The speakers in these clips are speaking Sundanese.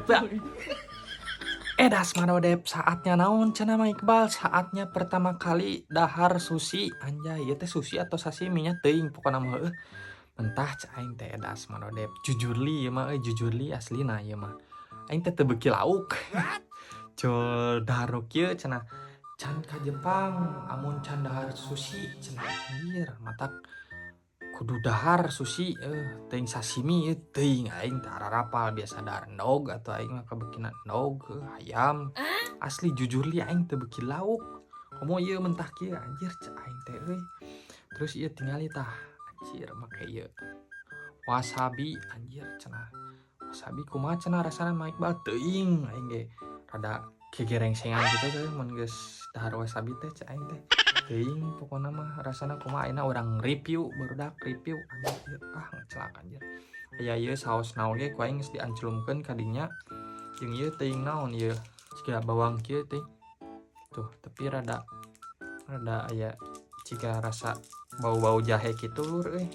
Bah. Edas Manodep, saatnya naon cenah Mang Iqbal, saatnya pertama kali dahar sushi. Anjay, ieu teh sushi atau sashimi nya, teuing pokona mah heueuh. Mentah cek aing teh, edas Manodep. Jujurly ieu mah euy, jujurly aslina ieu mah. Aing teh teu beuki lauk. Jol dahar nu kieu cenah. Can ka Jepang amun can dahar sushi cenah, anjir, matak kudu dahar sushi, teuing sashimi ieu, teuing aing teh ararapal, biasa dahar endog atuh aing mah, kabeukina endog hayam. Asli jujurly aing teu beuki lauk. Komo ieu mentah kieu, anjir cek aing teh euy. Terus ieu tingali tah, anjir, make ieu wasabi, anjir cenah. Wasabi kumaha cenah rasana, Mang Iqbal, teuing aing ge rada gegerengsengan gitu teh mun geus dahar wasabi teh cek aing teh. Teuing pokona mah rasana kumaha, ayeuna urang review, barudak, review, anjir ieu, ah, ngecelak anjir. Aya ieu saos naon ge ku aing geus dianclumkeun ka dinya. Jeung ieu teuing naon ieu, jiga bawang kieu teh. Tuh, tapi rada rada aya jiga rasa bau-bau jahe kitu lur euy.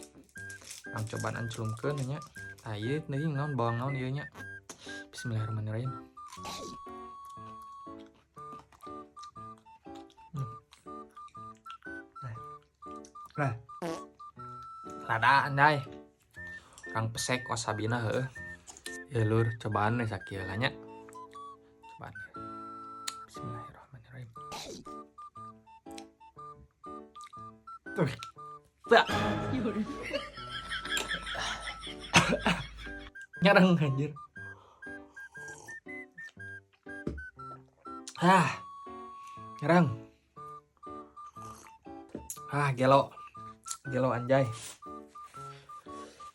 Urang cobaan anclumkeun nya. Tah, ieu teuing naon, bawang naon ieu nya. Bismillahirrahmanirrahim. Nah. Rada anjay. Urang pesek wasabina heueuh. Ya lur, cobaan we sakieu lah nya. Cobaan. Bismillahirrahmanirrahim. Tuh. Bah. Nyereng anjir. Ah. Nyereng. Ah, gelo. Gelo anjay.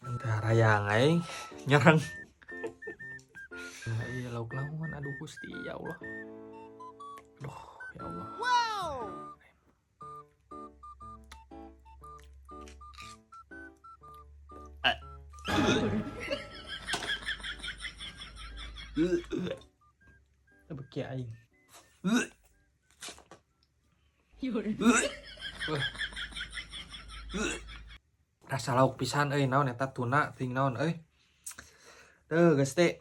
Entah rayang aing nyereng. Nah, iya lauk naon, aduh Gusti, ya Allah. Aduh, ya Allah. Wow. Beuki aing. Wah. Rasa lauk pisan euy, naon eta, tuna teuing naon euy. Duh, geus teh.